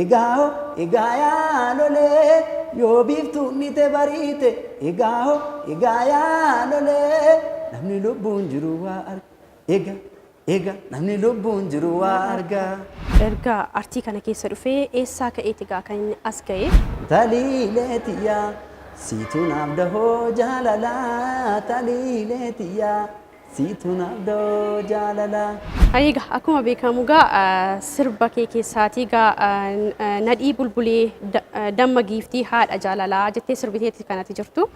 Egaa hoo egaa yaa lolee yoo biiftuun dhite bariite egaa hoo egaa yaa lolee namni lubbuun jiru waa arga egaa egaa namni lubbuun jiru waa arga. Erga artii kana keessa dhufee eessaa ka'eeti egaa kan inni as ga'e? Taliilee tiyyaa siitu naaf dahoo jaalalaa taliilee tiyyaa Siitu naaf da'oo jaalalaa. Egaa akkuma beekamu egaa sirba kee keessaatii egaa nadhii bulbulee damma giiftii haadha jaalalaa jettee sirbiteetti kanatti jirtu.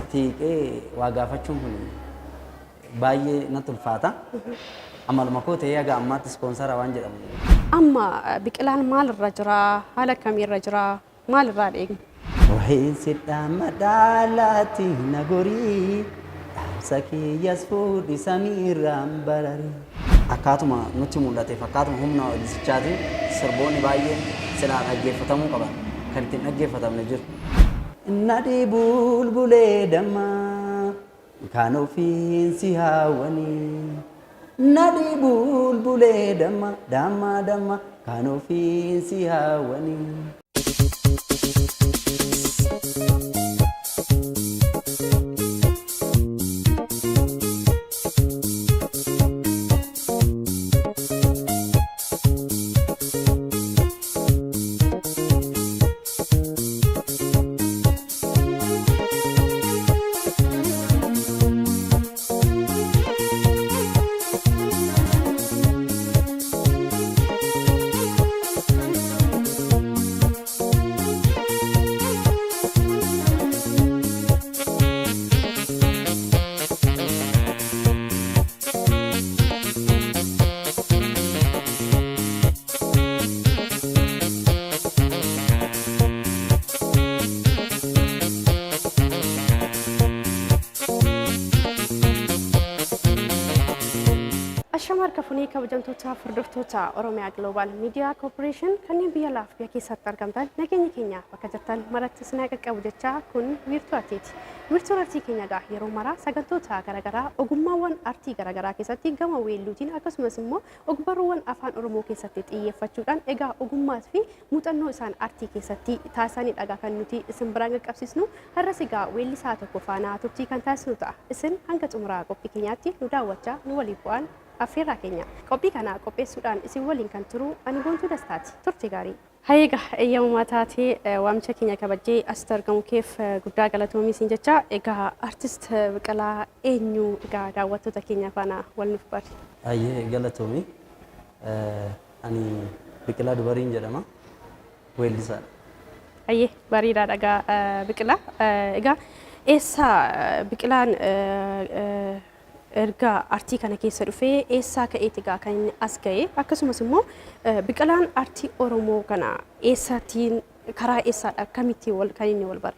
Itti hiiqee waa gaafachuun kun baay'ee natti ulfaata. Amaluma koo ta'ee haga ammaatti ispoonsara waan jedhamu. Amma Biqilaan maalirra jira? Haala akkamiirra jira? Maal irraa dheegna? Wahiin si dhaammadha laati na gorii dhaamsa kiyyas fuudhi samiirraan barari. Akkaatuma nutti mul'ateef akkaatuma humna weellisichaatiin sirboonni baay'een silaa dhaggeeffatamuu qaban kan itti hin dhaggeeffatamne jiru. Nadhii bulbulee dammaa kan ofiin si haawwanii. Nadhii bulbulee damma damma damma kan ofiin si haawwanii. Ashama harka funee kabajamtoota hordoftoota Oromiyaa Global Media Corporation kanneen biyya alaaf biyya keessatti argamtan nageenya keenya bakka jirtan maratti isin haa qaqqabu jechaa kun wiirtuu artiiti. Wiirtuun artii keenya egaa yeroo maraa sagantoota garaagaraa ogummaawwan artii garaagaraa keessatti gama weelluutiin akkasumas immoo ogbarruuwwan afaan Oromoo keessatti xiyyeeffachuudhaan egaa ogummaa fi muuxannoo isaan artii keessatti taasisanidha egaa kan nuti isin biraan qaqqabsiisnu. Har'as egaa weellisaa tokko faana turtii kan taasisnu ta'a. Isin hanga xumuraa qophii keenyaatti nu daawwachaa nu waliin bu'aan affeerraa keenya. Qophii kana qopheessuudhaan isin waliin kan turu ani Boontuu Dastaati. Turtii gaarii! Hayyee egaa eeyyamamaa taatee waamicha keenya kabajjee asitti argamuu keef guddaa galatoomii siin jecha. Egaa Artist Biqilaa eenyu egaa daawwattoota keenya faana wal nuuf bari. Hayyee galatoomi. Ani Biqilaa Dubariin jedhama. Weellisaadha. Hayyee bareedaadha egaa Biqilaa. Egaa eessa Biqilaan erga artii kana keessa dhufee eessaa ka'eeti egaa kan inni as ga'e akkasumas immoo Biqilaan artii Oromoo kana eessaatiin karaa eessaadha akkamitti wal kan inni wal bare?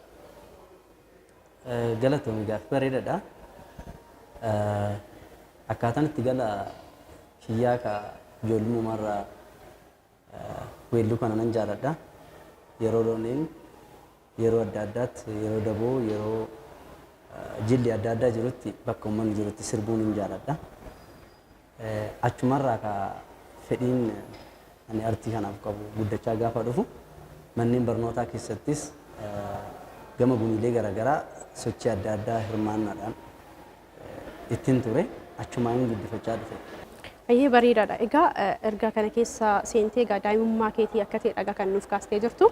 Galatoomi gaaffii bareedaadha. Akkaataan itti gala kiyyaa ka ijoollummaa weelluu kana nan jaaladha. Yeroo looniin yeroo adda addaatti yeroo daboo yeroo jilli adda addaa jirutti bakka uummanni jirutti sirbuun hin jaaladha. Achumarraa ka fedhiin ani artii kanaaf qabu guddachaa gaafa dhufu manneen barnootaa keessattis gama gumiilee garaagaraa sochii adda addaa hirmaannaadhaan ittin ture achumaan guddifachaa dhufe. Baay'ee bareedaadha. Egaa erga kana keessa seentee egaa daa'imummaa keetii akka ta'e dhagaa kan nuuf kaastee jirtu.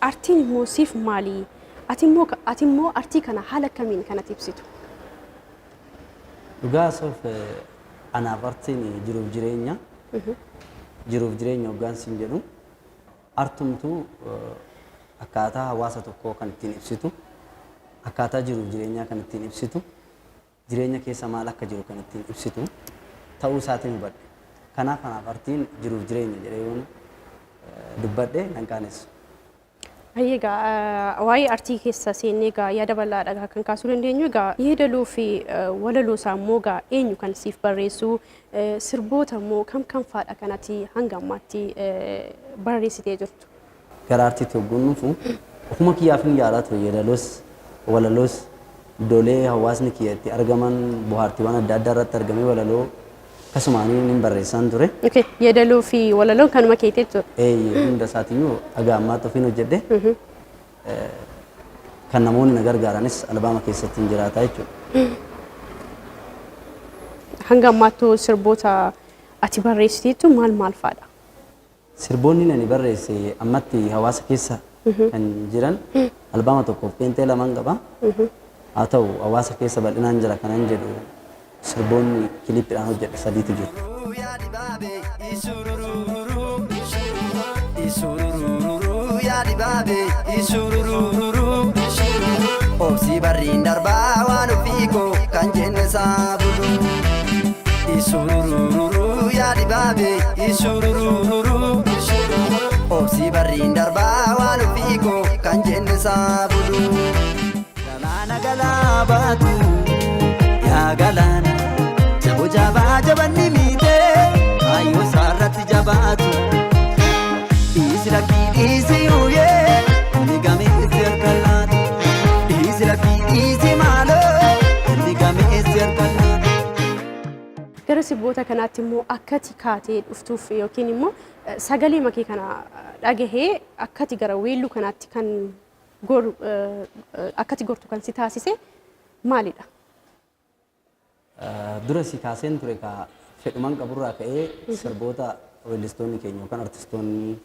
Artiin immoo siif maali? Ati immoo ati immoo artii kana haala akkamiin kanatti ibsitu? Dhugaa haasa'uuf anaaf artiin jiruuf jireenya. Jiruuf jireenya hoggaan siin jedhu artumtuu akkaataa hawaasa tokkoo kan ittiin ibsitu, akkaataa jiruuf jireenyaa kan ittiin ibsitu, jireenya keessa maal akka jiru kan ittiin ibsitu ta'uu isaatiin hubadhe. Kanaaf anaaf artiin jiruuf jireenya jedhee yoon dubbadhe nan qaanessu. Hayyee egaa waa'ee artii keessa seennee egaa yaada bal'aadha egaa kan kaasuu dandeenyu egaa yeedaloo fi walaloo isaa immoo egaa eenyu kan siif barreessu sirboota immoo kam kam faadha kan ati hanga ammaatti barreessitee jirtu? Gara artiitti hogguun dhufu ofuma kiyyaafin yaalaa ture yeedaloos walaloos iddoolee hawaasni kiyya itti argaman bohaartiiwwan adda addaa irratti argamee walaloo Akkasumaan nin barreessaan ture. Okay. Yeedaloo fi walaloon kanuma keeti jechuudha. Eeyyee, hunda isaatiiyyuu haga ammaatti ofiin hojjedhe. Kan namoonni na gargaaranis albaama keessatti hin jiraata jechuudha. Hanga ammaattuu sirboota ati barreessiteettu maal maal fa'aadha? Sirboonni ani barreesse ammatti hawaasa keessa kan jiran albaama tokkoof qeenxee lamaan qaba. Haa ta'u, hawaasa keessa bal'inaan jira kanan jedhu sirboonni kiliippiidhaan hojjedhe sadiitu jiru. Yaa dibaabee isururururu isururururu yaa dibaabee isururururu obsi barriin darbaa waan ofii koo kan jenne saabulu isururururu yaa dibaabee isururururu obsi barriin darbaa waan ofii koo kan jenne saabulu. Galaana galaa baatu yaa galaana jaboo jabaa jabanni miitee kaayyoo isaarratti jabaatu. Dhiisi lakkii dhiisi uyyee inni gameessi harka laatu. Dhiisi lakkii dhiisi maaloo inni gameessi harka laatu. Gara sirboota kanaatti immoo akkati kaatee dhuftuuf yookiin immoo sagalee makee kana dhagahee akkati gara weelluu kanaatti kan goru akkati gortu kan si taasise maalidha? Dura si kaaseen ture ka fedhuman qaburraa ka'ee sirboota weellistoonni keenya yookaan artistoonni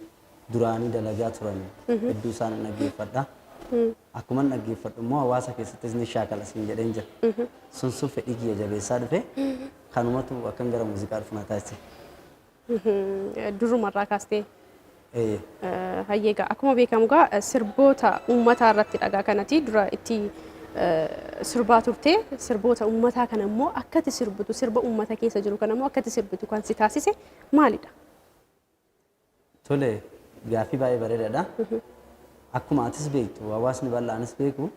duraanii dalagaa turan hedduu isaan dhaggeeffadha. Akkuma dhaggeeffadhu immoo hawaasa keessattis ni shaakala siin jedheen jira. Sun sun fedhii kiyya jabeessaa dhufe, kanumatu akkan gara muuziqaa dhufu na taasise. Durumarraa kaastee. Ee. Hayyeegaa, akkuma beekamu gaa sirboota uummataa irratti dhagaa kanati dura itti sirbaa turte. Sirboota uummataa kana immoo akkati sirbitu, sirba uummata keessa jiru kana immoo akkati sirbitu kan si taasise maalidha? Tole, gaaffii baay'ee bareedaadha. Akkuma atis beektu, hawaasni bal'aanis beeku,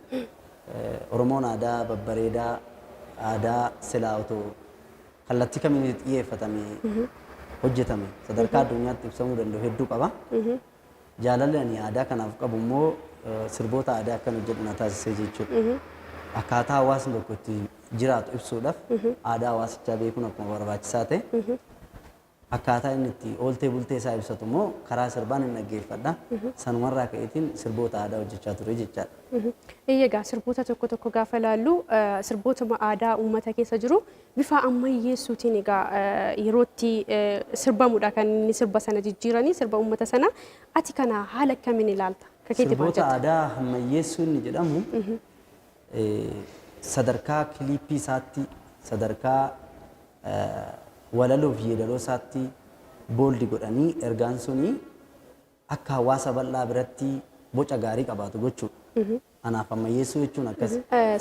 Oromoon aadaa babbareedaa, aadaa silaa otoo kallattii kamiin xiyyeeffatame hojjetame sadarkaa addunyaatti ibsamuu danda'u hedduu qaba. Jaalalli ani aadaa kanaaf qabu immoo sirboota aadaa akkan hojjedhu na taasisee jechuudha. Akkaataa hawaasni tokko itti jiraatu ibsuudhaaf aadaa hawaasichaa beekuun akkuma barbaachisaa ta'e, akkaataa inni itti ooltee bultee isaa ibsatu immoo karaa sirbaan hin dhaggeeffadha. Sanumarraa ka'eetiin sirboota aadaa hojjechaa ture jechaadha. Egaa sirboota tokko tokko gaafa ilaallu, sirbootuma aadaa uummata keessa jiru bifa ammayyeessuutiin egaa yerootti sirbamudha kan inni sirba sana jijjiiranii sirba uummata sana. Ati kana haala akkamiin ilaalta? Akka keetti maal Sirboota jetta? aadaa ammayyeessuu inni jedhamu sadarkaa kiliippii isaatti, sadarkaa walaloo fi yeedaloo isaatti bold godhanii ergaan suni akka hawaasa bal'aa biratti boca gaarii qabaatu gochuudha. Anaaf ammayyeessuu jechuun akkas.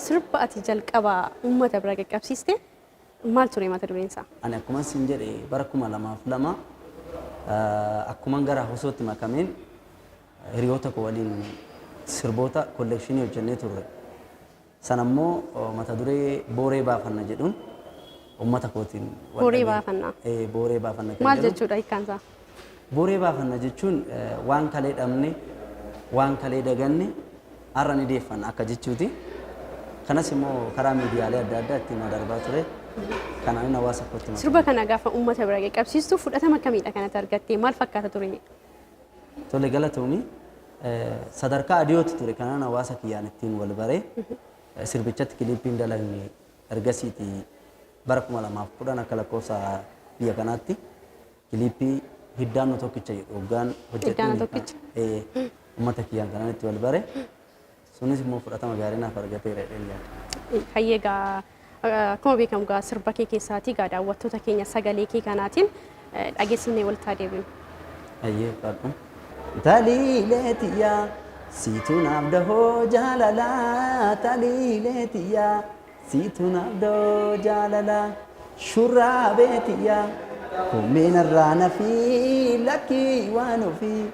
Sirba ati jalqaba uummata bira qaqqabsiiste maal ture mata dureen isaa? Ani akkuma sin jedhe bara 2002 akkuman gara hosootti makameen hiriyoota koo waliin sirboota collection hojjennee turre. Sana immoo mata duree "Booree Baafanna" jedhuun uummata kootiin wal Booree dhageenye. Baafanna. Ee, "Booree Baafanna" kan Maal jedhu. jechuudha hiikkaan isaa? Booree baafanna jechuun waan kalee dhabne, waan kalee daganne har'a ni deeffanna akka jechuuti. Kanas immoo karaa miidiyaalee adda addaa ittiin darbaa ture. Kanaan hawaasa kootti makame. Sirba kana gaafa uummata bira qaqqabsiistu fudhatama akkamiidha kanatti argatte? Maal fakkaata ture? Tole, galatoomii. Sadarkaa adiyootti ture kanaan hawaasa kiyyaan ittiin wal baree. Sirbichatti kiliippiin dalagne ergasiiti, bara 2010 akka lakkoofsa biyya kanaatti kiliippii "Hiddaannu Tokkicha" jedhu hoggaan hojjedhu. "Hiddaannu Tokkicha". Uummata kiyyaan kanaan itti wal bare. Sunis immoo fudhatama gaarii naaf argateera jedheen yaada. Hayyee, egaa akkuma beekamu egaa sirba kee keessaatii egaa daawwattoota keenya sagalee kee kanaatiin dhageessifnee walitti haa deebinu. Hayyee, fadhu. Taliilee tiyyaa, siitu naaf dahoo jaalalaa, taliilee tiyyaa, siitu naaf dahoo jaalalaa, shurraabee tiyyaa, kummeenarraa nafii lakkii waan ofii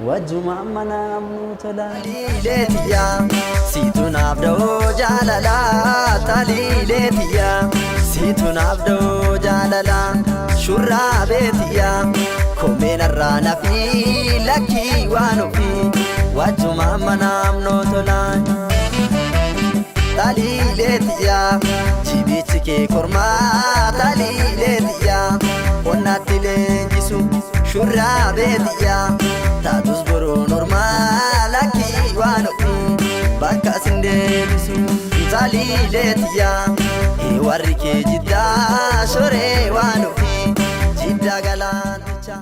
wajjumaan manaaf nuu tola. Taliilee tiyyaa siitu naaf dahoo jaalalaa, taliilee tiyyaa siitu naaf dahoo jaalalaa, shurraabee tiyyaa, koomeenarraa nafii lakkii waan ofii wajjumaan manaaf nuu tola. Taliilee tiyyaa jibichi. kee kormaa taliilee xiyyaa qonnaatti leenjisu shurraabee xiyyaa taatus boroo normaa lakkii waan ofii bakka sin deebisu taliilee xiyyaa warri kee jiddaa shoree waan ofii jiddaa galaanticha.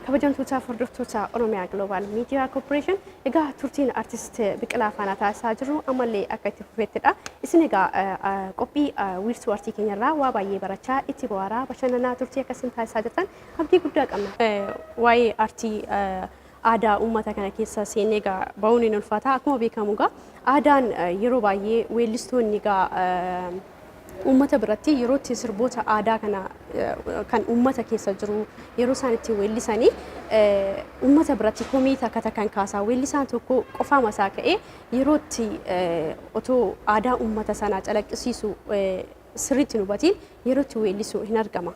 Kabajamtoota hordoftoota Oromiyaa Global Media Corporation, egaa turtiin artist Biqilaa faana taasisaa jirru ammallee akka itti fufettidha. Isin egaa qophii wiirtuu artii keenyarraa waa baay'ee barachaa, itti bohaaraa, bashannanaa turtii akkasiin taasisaa jirtan abdii guddaa qabna. Waa'ee artii aadaa uummata kana keessa seennee egaa ba'uun hin ulfaata. Akkuma beekamu egaa aadaan yeroo baay'ee weellistoonni egaa uummata biratti yeroo itti sirboota aadaa kana kan uummata keessa jiru yeroo isaan itti weellisanii uummata biratti komii takka takkan kaasaa, weellisaan tokko qofaa masaa ka'ee yeroo itti otoo aadaa uummata sanaa calaqqisiisu sirriitti hin hubatiin yeroo itti weellisu hin argama.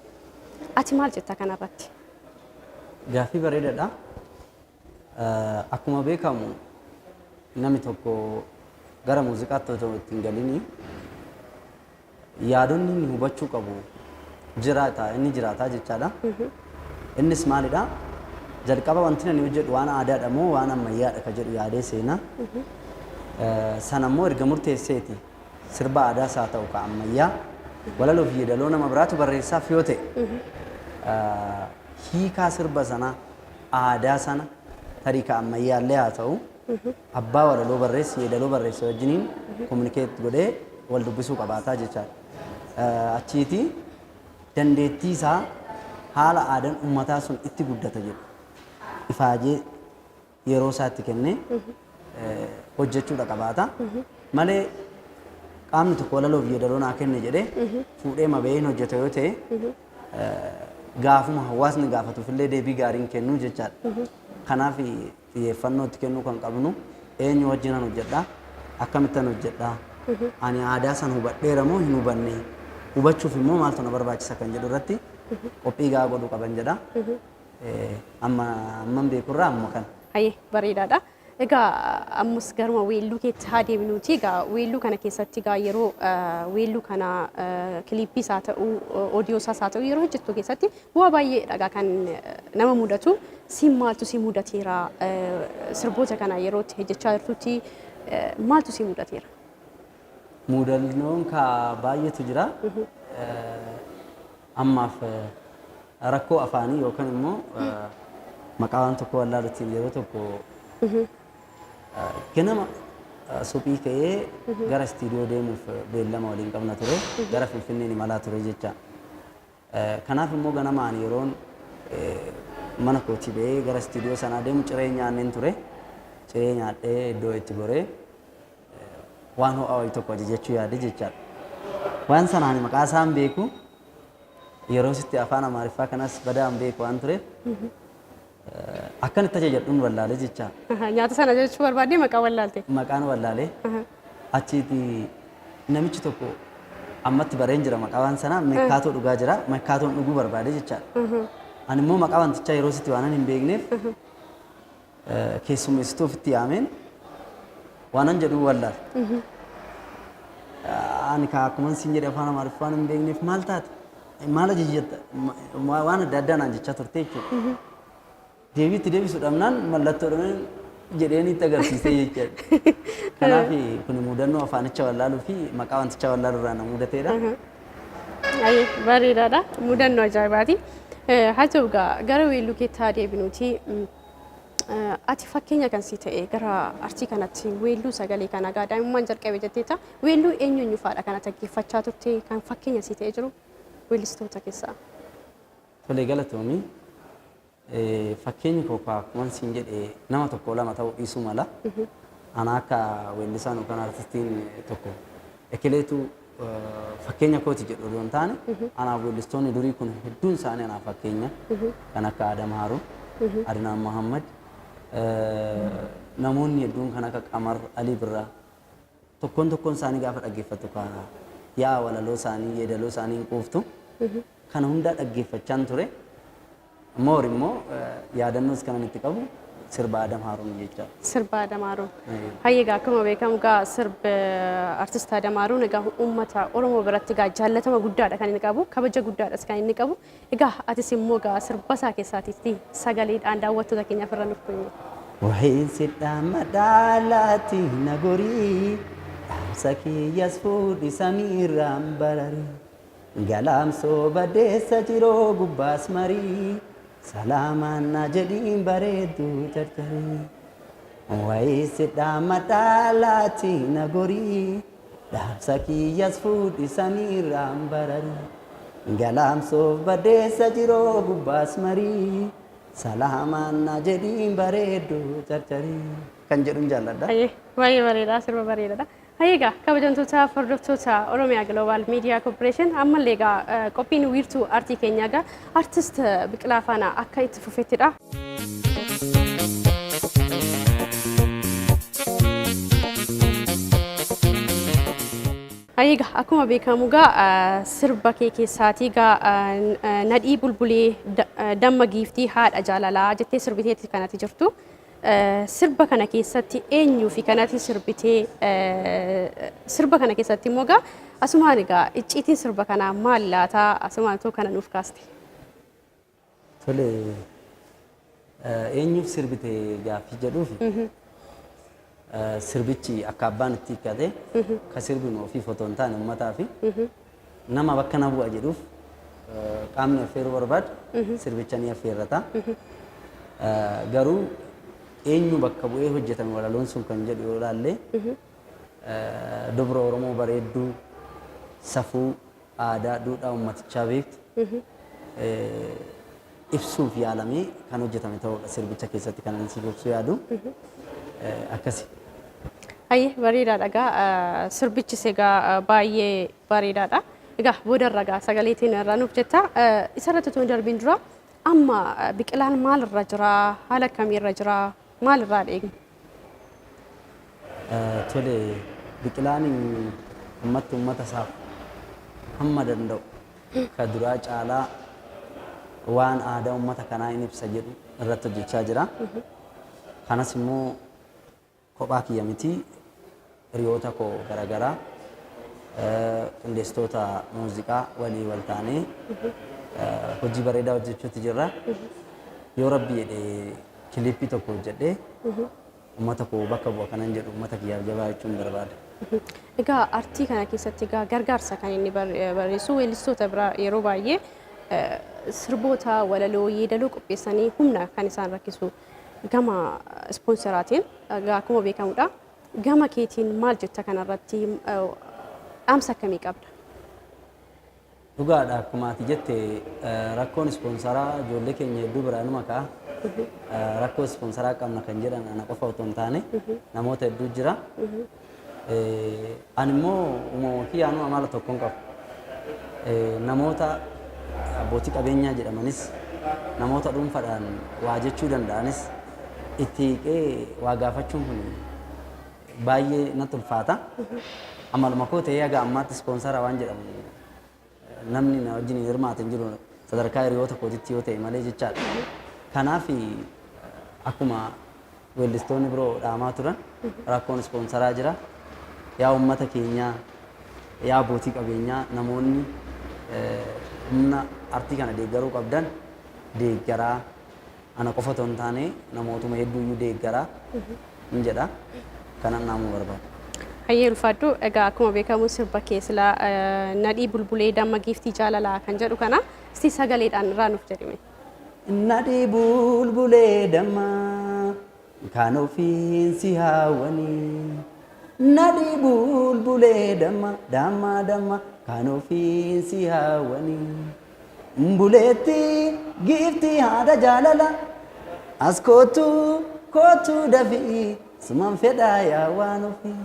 Ati maal jetta kanarratti? Gaaffii bareedaadha. Akkuma beekamu namni tokko gara muuziqaatti otoo itti hin galini yaadonni inni hubachuu qabu jiraata, inni jiraataa jechaadha. Innis maalidha? Jalqaba wanti ani hojjedhu waan aadaadha moo waan ammayyaadha ka jedhu yaadee seena. Sana immoo erga murteesseeti sirba aadaas haa ta'u ka ammayyaa walaloo fi yeedaloo nama biraatu barreessaaf yoo ta'e, hiikaa sirba sanaa, aadaa sana, tarii ka ammayyaallee haa ta'u, abbaa walaloo barreesse, yeedaloo barreesse wajjiniin communicate godhee wal dubbisuu qabaataa jechaadha. Achiiti dandeettii isaa haala aadaan uummataa sun itti guddata jedhu ifaajee yeroo isaatti kennee hojjechuudha qabaata. Malee qaamni tokko walaloo fi yeedaloo naa kenne jedhee fuudhee mabee hin hojjeta yoo ta'e, gaafuma hawaasni gaafatuuf illee deebii gaariin kennuu jechaadha. Kanaaf xiyyeeffannoo itti kennuu kan qabnu eenyu wajjinan hojjedha, akkamittan hojjedha, ani aadaa san hubadheera moo hin hubanne, hubachuuf immoo maaltu na barbaachisa kan jedhu irratti qophii gahaa godhuu qaban jedha. Amma amman beekurraa amma kana. Hayyee, bareedaadha. Egaa ammas garuma weelluu keetti haa deebinuuti. Egaa weelluu kana keessatti egaa yeroo weelluu kana kiliippiis haa ta'u, oodiyoo isaas haa ta'u, yeroo hojjettu keessatti bu'aa baay'eedha egaa kan nama mudatu. Siin maaltu si mudateera? Sirboota kana yeroo itti hojjechaa jirtutti maaltu si mudateera? Mudannoon kaa baay'eetu jira. Ammaaf rakkoo afaanii yookaan immoo maqaa waan tokko wallaaluutiin yeroo tokko ganama suphii ka'ee gara istiidiyoo deemuuf beellama waliin qabna ture. Gara Finfinneen imalaa ture jecha. Kanaaf immoo ganamaan yeroon mana kootii ba'ee gara istiidiyoo sanaa deemu ciree nyaanneen ture. Ciree nyaadhee iddoo itti goree waan ho'aa wayii tokko ajajachuu yaade jechaadha. Waan sanaan maqaa isaan beeku, yeroo sitti afaan Amaariffaa kanas badaa hin beeku waan tureef, akkan itti ajajadhuun wallaalee jecha. Nyaata sana jechuu barbaadde maqaa wallaalte. Maqaan wallaalee achiiti namichi tokko ammatti bareen jira, maqaa waan sanaa Meekkaatoo dhugaa jira, Meekkaatoon dhuguu barbaade jechaadha. Ani immoo maqaa wantichaa yeroo sitti waanan hin beekneef keessummeessituu ofitti yaameen waanan jedhuu wallaale. Ani kaa akkuman siin jedhe afaan Amaariffaan hin beekneef, maal taate, maal ajajjatta, waan adda addaa naan jechaa turte jechuudha. Deebii itti deebisu dhabnaan mallattoodhaan jedheen itti agarsiisee jechuudha. Kanaaf kun mudannoo afaanicha wallaaluu fi maqaa wantichaa wallaaluu irraa na mudateedha. Ayyee, bareedaadha. Mudannoo ajaa'ibaati. Haa ta'u egaa gara weelluu keetti haa deebinuuti. Ati fakkeenya kan si ta'e gara artii kanatti weelluu sagalee kana egaa daa'imummaan jalqabe jetteetta. Weelluu eenyu eenyu fa'aadha kana dhaggeeffachaa turte kan fakkeenya si ta'e jiru weellistoota keessaa? Tolee, galatoomii. Fakkeenyi koo akkuman siin jedhe nama tokko lama ta'uu dhiisuu mala. Ana akka weellisaan yookaan artistiin tokko ekeleetu fakkeenya kooti jedhu odoo hin taane, anaaf weellistoonni durii kun hedduun isaanii anaaf fakkeenya, kan akka Adam Haaruu, Adnaan Muhammad, namoonni hedduun kan akka Qamar Alii Birraa, tokkoon tokkoon isaanii gaafa dhaggeeffattu ka yaa'a walaloo isaanii, yeedaloo isaanii hin quuftu. Kana hundaa dhaggeeffachaan ture. Moor immoo yaadannoos kanan itti qabu Sirba Adam Haaruun jechaadha. Sirba Adam Haaruun. Hayyee, egaa akkuma beekamu egaa sirba artist Adam Haaruun egaa uummata Oromoo biratti egaa jaallatama guddaadha kan inni qabu, kabaja guddaadhas kan inni qabu. Egaa atis immoo egaa sirba isaa keessaatiitti sagaleedhaan daawwattoota keenyaaf irra nuuf kunye. Wahiin sidhaammadhaa laati na gorii, dhaamsa kiyyas fuudhi samiirraan bararii, galaamsoo baddeessa jiroo gubbaas marii, salaamaan na jedhiin bareedduu carcarii. Wahii sidhaammadhaa laati na gorii, dhaamsa kiyyas fuudhi samiirraan bararii, galaamsoof baddeessa jiroo gubbaas marii, salaamaan na jedhiin bareedduu carcarii kan jedhuun jaalladha. Hayyee, baay'ee bareeda, sirba bareedaadha. Hayyee, egaa kabajamtoota hordoftoota Oromiyaa Global Media Corporation, ammallee egaa qophiin wiirtuu aartii keenyaa egaa artist Biqilaa Faanaa akka itti fufettidha. Hayyee, egaa akkuma beekamu egaa sirba kee keessaatii egaa nadhii bulbulee damma giiftii haadha jaalalaa jettee sirbiteetti kanatti jirtu. Sirba kana keessatti eenyuu fi kanatti sirbitee, sirba kana keessatti immoo egaa asumaan egaa icciitiin sirba kanaa maal laataa, asumaan too kana nuuf kaaste? Tole, eenyuuf sirbite gaaffii jedhuufi, sirbichi akka abbaan itti hiikkate ka sirbinu ofiif otoo hin taane uummataa fi nama bakka na bu'a jedhuuf qaamni affeeruu barbaadu sirbicha ni affeerrata. Garuu eenyu bakka bu'ee hojjetame walaloon sun kan jedhu yoo ilaalle, dubra Oromoo bareedduu safuu, aadaa, duudhaa uummatichaa beektu ibsuuf yaalamee kan hojjetame ta'uudha sirbicha keessatti kan ani siif ibsuu yaadu. Akkasi. Hayyee, bareedaadha egaa, sirbichis egaa baay'ee bareedaadha. Egaa boodarra egaa sagaleetiin irraa nuuf jetta. Isarratti otoo hin darbiin dura, amma Biqilaan maalirra jira? Haala akkamiirra jira? Maalirraa dheegna? Tole, Biqilaan ammatti uummata isaaf hamma danda'u ka duraa caalaa waan aadaa uummata kanaa in ibsa jedhu irratti hojjechaa jira. Kanas immoo kophaa kiyya miti, hiriyoota koo garaagaraa, qindeessitoota muuziqaa walii wal taanee hojii bareedaa hojjechuutti jirra. Yoo Rabbi jedhe kiliippii tokko hojjedhee uummata koo bakka bu'a kanan jedhu uummata kiyyaaf jabaa jechuun barbaada. Egaa artii kana keessatti egaa gargaarsa kan inni barreessu weellistoota biraa yeroo baay'ee sirboota, walaloo, yeedaloo qopheessanii humna kan isaan rakkisu gama ispoonseraatiin egaa akkuma beekamudha. Gama keetiin maal jetta, kanarratti dhaamsa akkamii qabda? Dhugaadha, akkuma ati jette rakkoon ispoonsaraa ijoollee keenya hedduu biraa numa ka'a. Rakkoo ispoonsaraa qabna kan jedhan ana qofa otoo hin taane namoota hedduu jira. Ani immoo uumama kiyyaanuu amala tokkoon qaba. Namoota abbootii qabeenyaa jedhamanis, namoota dhuunfaadhaan waa jechuu danda'anis itti hiiqee waa gaafachuun kun baay'ee natti ulfaata. Amaluma koo ta'ee haga ammaatti ispoonsara waan jedhamu namni na wajjin hin hirmaate hin jiru, sadarkaa hiriyoota kootitti yoo ta'e malee jechaadha. Kanaaf akkuma weellistoonni biroo dhaamaa turan rakkoon ispoonsaraa jira. Yaa uummata keenyaa, yaa abbootii qabeenyaa, namoonni humna artii kana deeggaruu qabdan deeggaraa, ana qofa otoo hin taane namootuma hedduuyyuu deeggaraa hin jedha. Kanan dhaamuu barbaada. Hayyee, ulfaadhu. Egaa akkuma beekamu sirba kee silaa nadhii bulbulee damma giiftii jaalalaa kan jedhu kana isti sagaleedhaan irraa nuuf jedhime. Nadhii bulbulee damma kan ofiin si haawwanii. Nadhii bulbulee damma damma damma kan ofiin si haawwanii. Buleetti giiftii haadha jaalala, as kootu kootu dafii, suman fedhaa yaa waan ofii.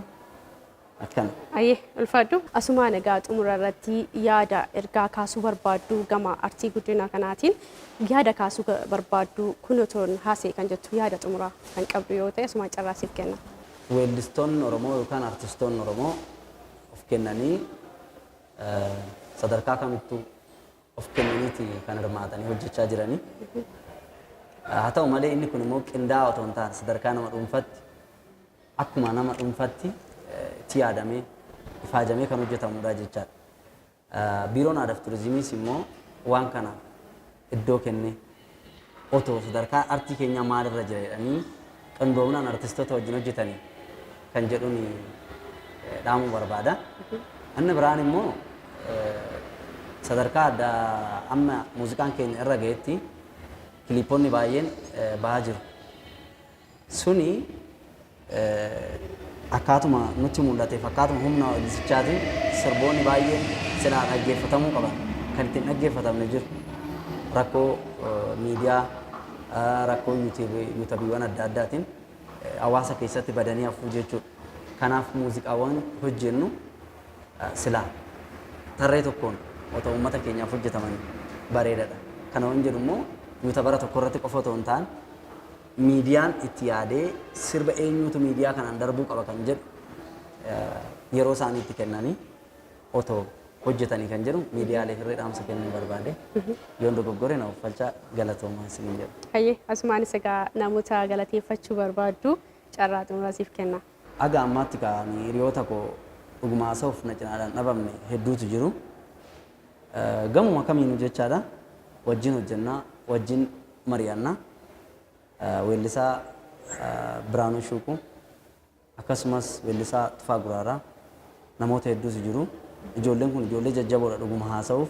Akkana. Hayyee, ulfaadhu. Asumaan egaa xumura irratti yaada ergaa kaasuu barbaaddu, gama artii guddina kanaatiin yaada kaasuu barbaaddu, kun otoon haasa'e kan jettu, yaada xumuraa kan qabdu yoo ta'e asumaan carraa siif kenna. Weellistoonni Oromoo yookaan artistoonni Oromoo of kennanii, sadarkaa kamittuu of kennaniiti kan hirmaatanii hojjechaa jiranii. Haa ta'u malee inni kun immoo qindaa'aa otoo hin taane sadarkaa nama dhuunfatti akkuma nama dhuunfatti itti yaadamee ifaajamee kan hojjetamudha jechaadha. Biiroon Aadaa fi Turizimiis immoo waan kana iddoo kennee otoo sadarkaa artii keenyaa maalirra jira jedhanii qindoominaan artistoota wajjin hojjetanii kan jedhuun dhaamuu barbaada. Inni biraan immoo sadarkaa adda amma muuziqaan keenya irra gahetti kiliiponni baay'een bahaa jiru. Suni akkaatuma nutti mul'ateef akkaatuma humna weellisichaatiin sirboonni baay'een silaa dhaggeeffatamuu qaban kan ittiin dhaggeeffatamne jiru. Rakkoo miidiyaa, rakkoo yuutabiiwwan adda addaatiin hawaasa keessatti badanii hafuu jechuudha. Kanaaf muuziqaawwan hojjennu silaa tarree tokkoon otoo uummata keenyaaf hojjetamanii bareedadha. Kana waan jedhu immoo yuutabara tokko irratti qofa otoo hin taane miidiyaan itti yaadee sirba eenyuutu miidiyaa kanaan darbuu qaba kan jedhu yeroo isaanii itti kennanii otoo hojjetanii kan jedhu miidiyaaleef irree dhaamsa kennuu barbaade. Yoon dogoggore na uffalchaa, galatoomaa isiniin jedha. Hayyee, asumaanis egaa namoota galateeffachuu barbaaddu carraa xumuraa siif kenna. Haga ammaatti kan hiriyoota koo dhuguma haasa'uuf na cinaadhaan dhabamne hedduutu jiru. Gamuma kamiinuu jechaadha. Wajjin hojjenna, wajjin mari'anna. Weellisaa Biraanuu Shuuquu akkasumas weellisaa Tufaa Guraaraa namoota hedduutu jiru. Ijoolleen kun ijoollee jajjaboodha dhuguma haasa'uuf.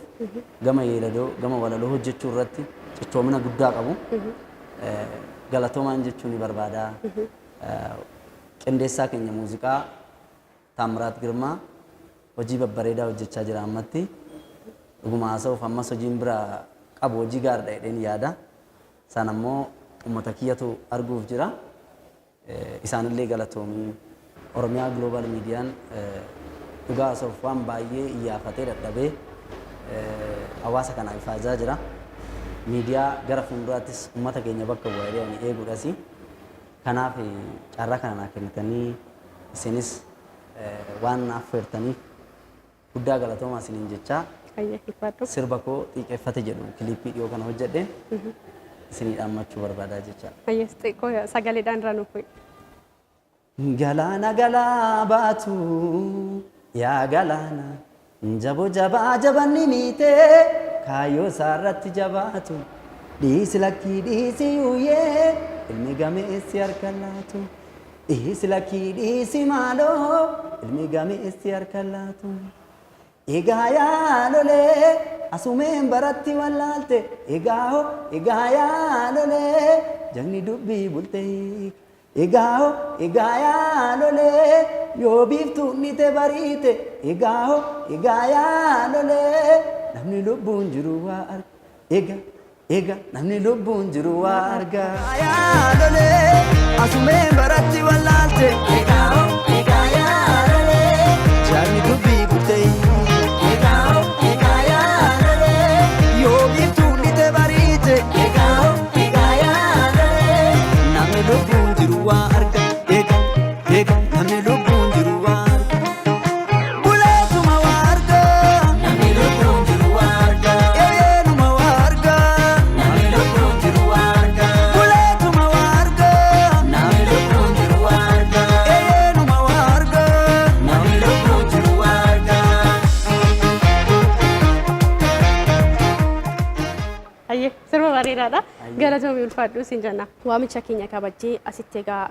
Gama yeeladoo, gama walaloo hojjechuu irratti cichoomina guddaa qabu. Galatoomaan jechuu ni barbaada. Qindeessaa keenya muuziqaa Taammiraat Girmaa hojii babbareedaa hojjechaa jira ammatti. Dhuguma haasa'uuf ammas hojiin bira qabu hojii gaariidha jedheen yaada. Sana immoo uummata kiyyatu arguuf jira. Isaanillee galatoomii. Oromiyaa Global Miidiyaan dhugaa haasa'uuf waan baay'ee iyyaafatee dadhabee hawaasa kanaaf ifaajaa jira. Miidiyaa gara fuulduraattis uummata keenya bakka bu'a jedhee ani eeguudhasi. Kanaaf carraa kana naa kennitanii isinis waan na affeertaniif guddaa galatoomaa isiniin jechaa Hayyee, ulfaadhu. Sirba koo xiiqeeffate jedhu kiliippii dhiyoo kana hojjedheen isinii dhaammachuu barbaadaa jecha. Hayyee, xiqqoo sagaleedhaan irra nuuf bu'i. Galaana galaa baatu yaa galaana jabo jabaa jabanni miitee kaayyoo isaa irratti jabaatu dhiisi lakkii dhiisi yuuyyee ilmi gameessi harka laatu dhiisi lakkii dhiisi maaloo ilmi gameessi harka laatu. Egaa yaa lolee asumeen baratti wallaalte egaa hoo egaa yaa lolee jagni dubbii bulte hiika egaa hoo egaa yaa lolee yoo biiftuun dhite bariite egaa hoo egaa yaa lolee namni lubbuun jiru waa arga egaa egaa namni lubbuun jiru waa arga. Yaa lolee asumeen baratti wallaalte egaa hoo egaa yaa lolee jagni dubbii bulte egaa hoo egaa yaa lolee yoo biiftuun dhite bariite egaa hoo egaa yaa lolee namni lubbuun jiru waa arga egaa egaa namni lubbuun jiru waa arga buleetuma waa arga namni lubbuun jiru waa arga eeyyenuma waa arga namni lubbuun jiru waa arga buleetuma waa arga namni lubbuun jiru waa arga eeyyenuma waa arga namni lubbuun jiru waa arga. Hayyee, sirba bareedaadha. Galatoomii, ulfaadhu siin jenna. Waamicha keenya kabajjee asitti egaa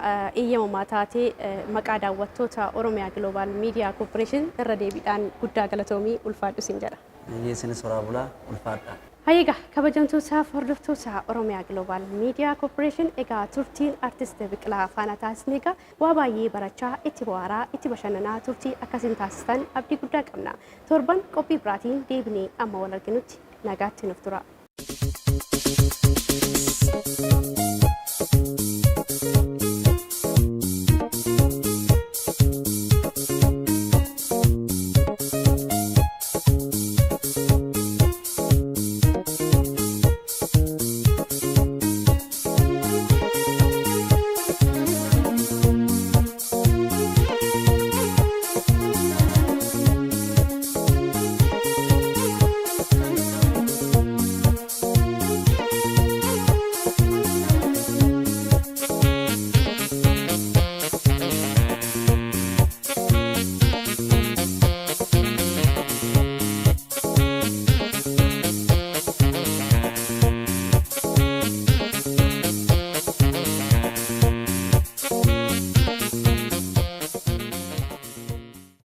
eeyyamamaa taatee maqaa daawwattoota Oromiyaa Global Media Corporation irra deebiidhaan guddaa galatoomii, ulfaadhu siin jedha. Hayyee, isinis horaa bulaa, ulfaadha. Hayyee, egaa kabajamtoota hordoftoota Oromiyaa Global Media Corporation, egaa turtiin artist Biqilaa faana taasisne egaa waa baay'ee barachaa, itti bohaaraa, itti bashannanaa turtii akkasiin taasistan abdii guddaa qabna. Torban qophii biraatiin deebinee amma wal arginutti nagaatti nuuf tura.